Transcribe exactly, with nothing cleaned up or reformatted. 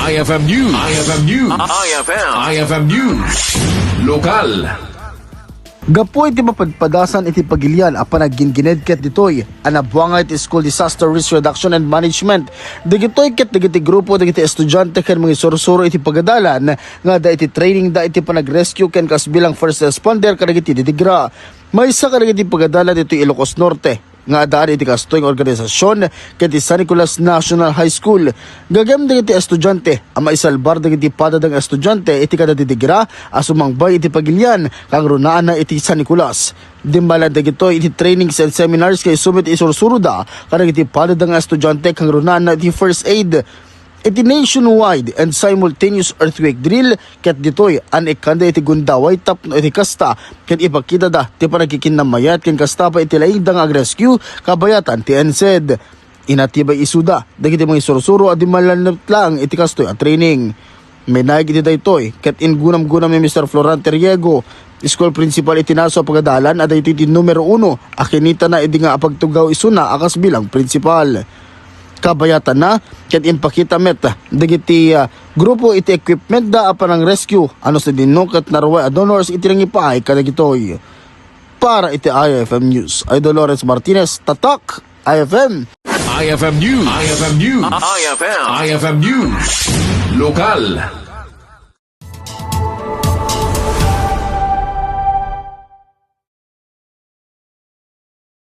I F M News. I F M News. I F M. I F M News. Lokal. Gapu iti mapadpadasan iti pagilian a panagginggined ket ditoy a nabuanga iti School Disaster Risk Reduction and Management, dagitoy ket dagiti grupo dagiti estudiante ken mangisursuro iti pagadalan nga adda iti training da iti panagrescue ken kasbilang first responder kadagiti didigra. Maysa kadagiti pagadalan ditoy Ilocos Norte nga addaan iti kastoy nga organisasyon ket ti San Nicolas National High School. Gagem dagiti estudiante a maisalbar dagiti padada nga estudiante iti kada didigra a sumangbay iti pagilian kangrunaanna iti San Nicolas. Dimmalan dagitoy iti trainings and seminars nga isu met isursuroda kadagiti padada nga estudiante kangrunaanna iti first aid. Iti nationwide and simultaneous earthquake drill ket ditoy a naikkanda iti gundaway tapno iti kasta ket ipakitada ti panagkikinnam mayat ken kasta pay iti laingda nga agrescue kabayatan ti NCED. Inatibay isuda dagiti mangisursuro a dimmalan met laeng iti kastoy a training. Minaig iti daytoy ket ingunamgunam ni Mister Florante Riego, school principal iti naso a pagadalan a daytoy ti numero uno a kinitana idi nga apagtugaw isuna a kasbilang principal. Kabayatanna ket impakita met dagiti, ah, grupo iti equipment da a panangrescue a no sadino ket naruay a donors iti nangipaay kadagitoy. Para iti I F M News, Idol Lawrence Martinez, Tatak I F M. I F M News. I F M News. I F M. I F M News. Lokal.